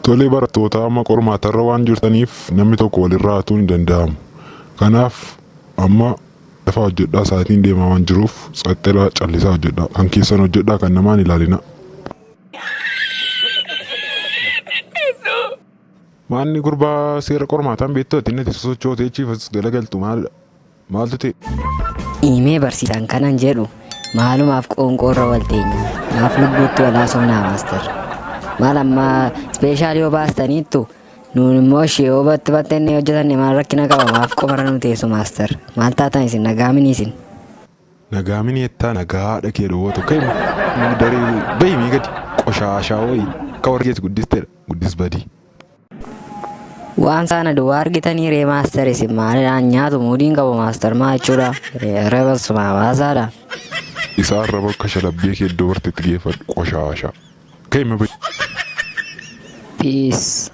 Tolee barattoota amma qormaatarra waan jirtaniif namni tokko walirraa hatuun hin danda'amu. Kanaaf amma dafaa hojjedhaa sa'aatiin deemaa waan jiruuf tsaxxelaa callisaa hojjedhaa. Kan keessan hojjedhaa kan namaan ilaalina. Maanni gurbaa seera qormaataan beektu ati inni sosochootee achiif galagaltu maalidha? Maaltu ta'e? Iimee barsiisaan kanan jedhu maalumaaf qoonqoorra wal teenya maaf lubbuutti wal haasofnaa maaster. Maal amma ispeeshaal yoo baastaniittu nuun immoo ishee yoo batti battenne hojjetanne maal rakkina qaba maaf qomarra nu teessu maaster. Maal taatan isin nagaa mini isin. Nagaa mini jettaa nagaa haadha kee dhowwatu ka'e daree bahi mii gadi qoshaashaa wayii akka warri keessa guddisteedha guddis badii. Waan saana duwwaa argitanii ree maaster isin maalidhaan nyaatu muudiin qabu maaster maa jechuudha. Reba sumaa baasaadha. Isa arraba akka shalabbee kee iddoo bartetti geeffadhu qoshaashaa. Ka'e ma bahi. Peace.